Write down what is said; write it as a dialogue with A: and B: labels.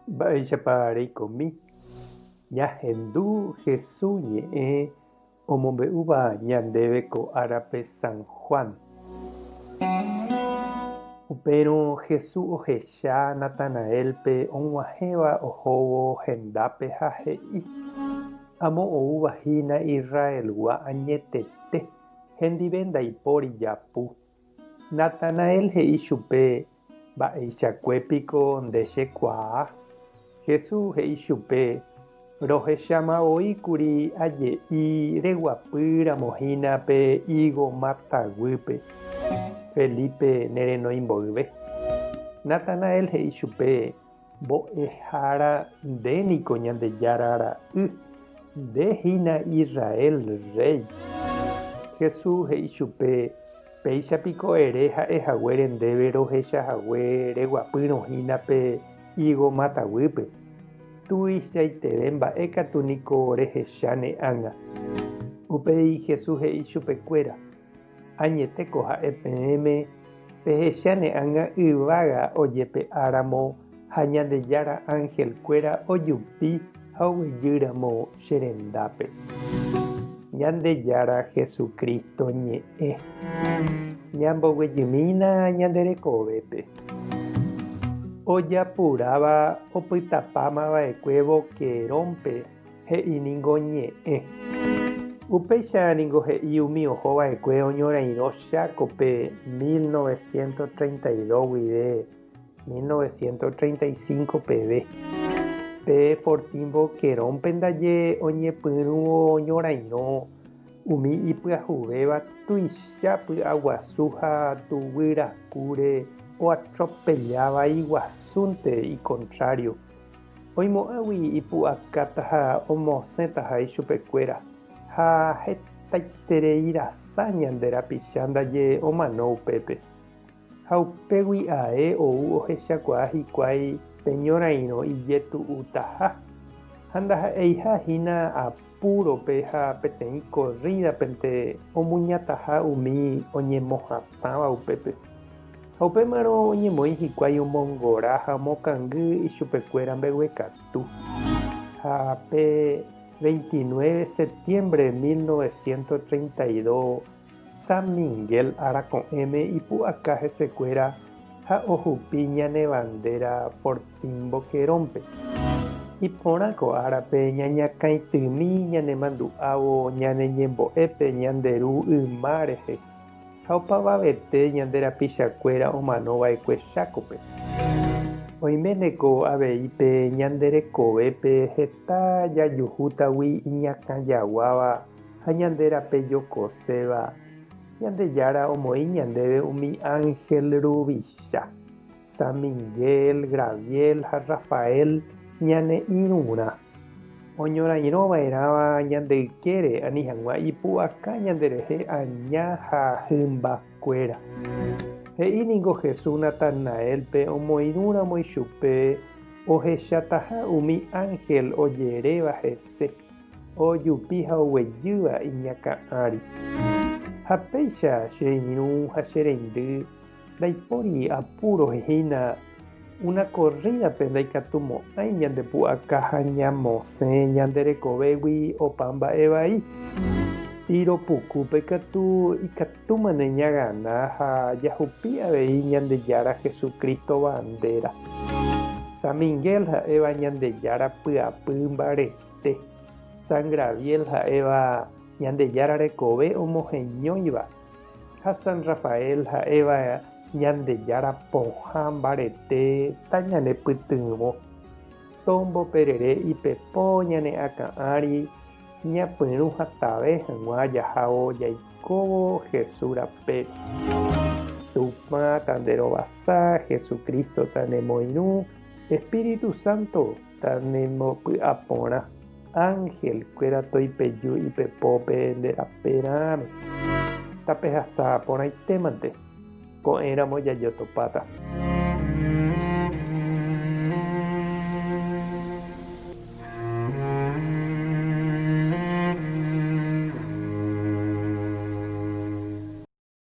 A: Mba'éichapa reikomi? Ñahendu Hesu ñe'ẽ omombe'úva ñandéve ko árape San Juan. Upérõ Hesu ohecha Natanaélpe og̃uahẽva ohóvo hendápe ha he'i, Amo oúva hína Israelgua añetete, hendive ndaipóri japu. Natanael he'i chupe, Mba'eichakue piko nde che kuaa? Jesús he'i chupe, Rohecháma voi kuri aje'i reguapy ramo hína pe ígo máta guýpe, Felipe nerenói mboyve. Natanael he'i chupe, Mbo'ehára, nde niko Ñandejára Ra'y, nde hína Israel Rréi. Jesús he'i chupe, Péicha piko ere ha'e haguére ndéve rohecha hague reguapýrõ hína pe ígo máta guýpe? Tuichaiteve mba'e katu niko rehecha ne ág̃a. Upéi Jesús he'i chupekuéra, Añetéko ha'e peẽme, pehecha ne ág̃a yvága ojepe'a ramo ha Ñandejára ángelkuéra ojupi ha oguejy ramo che rendápe. Ñandejára Jesucristo ñe'ẽ. Ñamboguejymína ñande rekovépe. Ojapuráva opytapáma va'ekue Boquerónpe he'i ningo ñe'ẽ. Upéicha ningo he'i umi oho va'ekue oñorairõ Chákope 1932 guive 1935 peve. Pe Fortín Boquerónpe ndaje oñepyrũvo oñorairõ umi ipyahuvéva tuicha py'aguasu ha tuguy rakúre oatropelláva iguasúnte ikontrário. Oimo'ãgui ipu'akáta ha omosẽtaha ichupekuéra, ha hetaiterei rasa ñande rapicha ndaje omano upépe. Ha upégui ae ou ohechakuaa hikuái pe ñorairõ ijetu'utaha, ha ndaha'eiha hína apúrope ha peteĩ korrídapente omuñataha umi oñemohatãva upépe. Ha upémarõ oñemoĩ hikuái omongora ha omokangy ichupekuéra mbeguekatu. Ha pe 29 septiembre 1932 San Miguel arako'ẽme ipu'aka hesekuéra ha ohupi ñane bandera Fortín Boquerónpe. Iporã ko árape ñañakãitymi ñanemandu'ávo ñane ñembo'épe ñande Ru yma rehe ha opavavete ñande rapichakuéra omanova'ekue Chákope. Oiméneko avei pe ñande rekovépe heta jajuhútagui iñakãjaguáva Ha ñande rape jokoséva, Ñandejára omoĩ ñandéve umi ánhel ruvicha, San Miguel, Graviel ha Rafael ñane irũrã, oñorairõ va'erãva ñande ykére ani hag̃ua ipu'aka ñanderehe aña ha hymbakuéra. He'i ningo Jesús Natanaélpe omoirũramo ichupe ohechataha umi ánhel ojeréva hese. Ojupi ha oguejýva iñakã ári. Ha péicha che irũ ha che reindy ndaipóri apúro hína una korrídape ndaikatumo'ãi ñandepu'aka ha ñamosẽ ñande rekovégui opa mba'e vai. Tiro pukúpe katu ikatúmane ñagana ha jahupi avei Ñandejára Jesucristo bandera. San Miguel ha'éva Ñandejára pyapy mbarete. Te. San Graviel ha'éva Ñandejára rekove omoheñóiva ha San Rafael ha'éva Ñandejára pohã mbarete tañanepytyvõ. Tomboperere ipepo ñane akã ári ñapyrũ hatave hag̃ua jahávo jaikóvo Jesús rapére. Tupã tanderovasa, Jesucristo tanemoirũ, Espíritu Santo Tanembopy'aporã, ángel kuéra toipeju ipepópe nde raperãme. Tapehasa porãitémante, ko'ẽramo jajotopáta.